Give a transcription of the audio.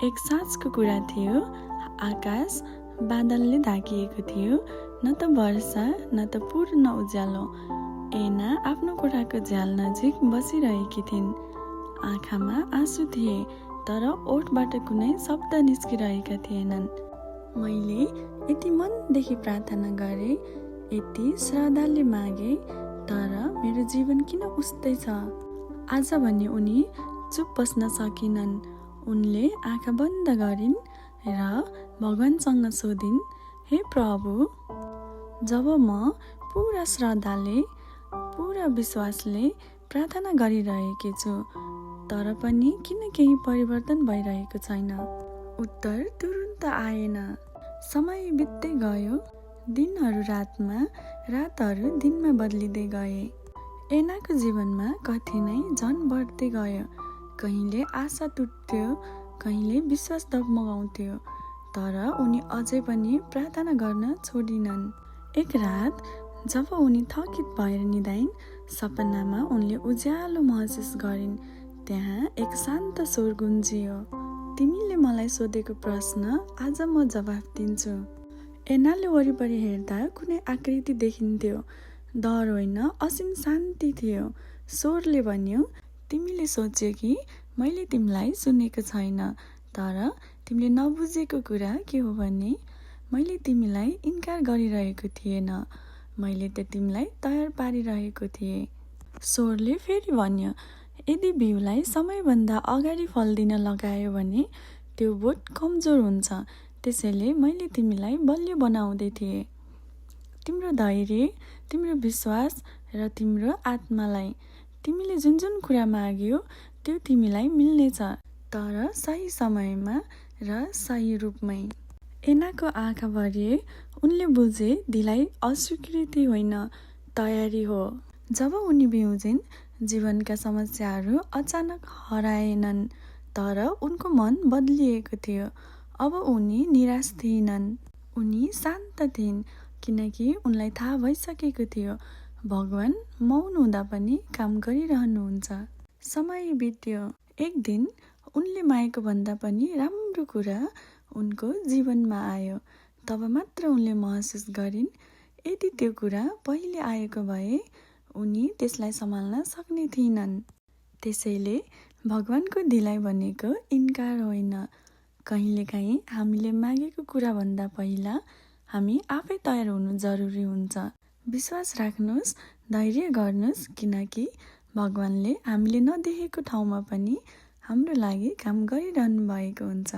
एक साँझको कुरा थियो। आकाश बादलले ढाकिएको थियो। न त वर्षा न त पूर्ण उज्यालो। एना आफ्नो कोठाको झ्याल नजिक बसिरहेकी थिइन्। आँखामा आँसु थिए, तर ओठबाट कुनै शब्द निस्किरहेका थिएनन्। मैले यति मनदेखि प्रार्थना गरे, यति श्रद्धाले मागे, तर मेरो जीवन किन उस्तै छ? आज भने उनी चुप बस्न सकिनन्। उनले आँखा बन्द गरिन् र भगवानसँग सोधिन्, हे प्रभु, जब म पुरा श्रद्धाले, पुरा विश्वासले प्रार्थना गरिरहेकी छु, तर पनि किन केही परिवर्तन भइरहेको छैन? उत्तर तुरुन्त आएन। समय बित्दै गयो। दिनहरू रातमा, रातहरू दिनमा बदलिँदै गए। एनाको जीवनमा कठिनाइ झन् बढ्दै गयो। कहिले आशा टुट्थ्यो, कहिले विश्वास डगमगाउँथ्यो, तर उनी अझै पनि प्रार्थना गर्न छोडिनन्। एक रात जब उनी थकित भएर निदाइन्, सपनामा उनले उज्यालो महसुस गरिन्। त्यहाँ एक शान्त स्वर गुन्जियो, तिमीले मलाई सोधेको प्रश्न आज म जवाफ दिन्छु। एनाले वरिपरि हेर्दा कुनै आकृति देखिन्थ्यो। डर होइन, असीम शान्ति थियो। स्वरले भन्यो, तिमीले सोच्यो कि मैले तिमीलाई सुनेको छैन, तर तिमीले नबुझेको कुरा के हो भने मैले तिमीलाई इन्कार गरिरहेको थिएन, मैले त तिमीलाई तयार पारिरहेको थिएँ। स्वरले फेरि भन्यो, यदि बिउलाई समयभन्दा अगाडि फल दिन लगायो भने त्यो बोट कमजोर हुन्छ, त्यसैले मैले तिमीलाई बलियो बनाउँदै थिएँ। तिम्रो धैर्य, तिम्रो विश्वास र तिम्रो आत्मालाई। तिमीले जुन जुन कुरा माग्यो त्यो तिमीलाई मिल्नेछ, तर सही समयमा र सही रूपमै। एनाको आँखा भरिए। उनले बुझे ढिलाइ अस्वीकृति होइन, तयारी हो। जब उनी बिउजिन्, जीवनका समस्याहरू अचानक हराएनन्, तर उनको मन बदलिएको थियो। अब उनी निराश थिएनन्, उनी शान्त थिइन्, किनकि उनलाई थाहा भइसकेको थियो भगवान मौन हुँदा पनि काम गरिरहनुहुन्छ। समय बित्यो। एक दिन उनले मागेको भन्दा पनि राम्रो कुरा उनको जीवनमा आयो। तब मात्र उनले महसुस गरिन्, यदि त्यो कुरा पहिले आएको भए उनी त्यसलाई सम्हाल्न सक्ने थिइनन्। त्यसैले भगवानको ढिलाइ भनेको इन्कार होइन। कहिलेकाहीँ हामीले मागेको कुरा भन्दा पहिला हामी आफै तयार हुनु जरुरी हुन्छ। विश्वास राख्नुहोस्, धैर्य गर्नुहोस्, किनकि भगवानले हामीले नदेखेको ठाउँमा पनि हाम्रो लागि काम गरिरहनु भएको हुन्छ।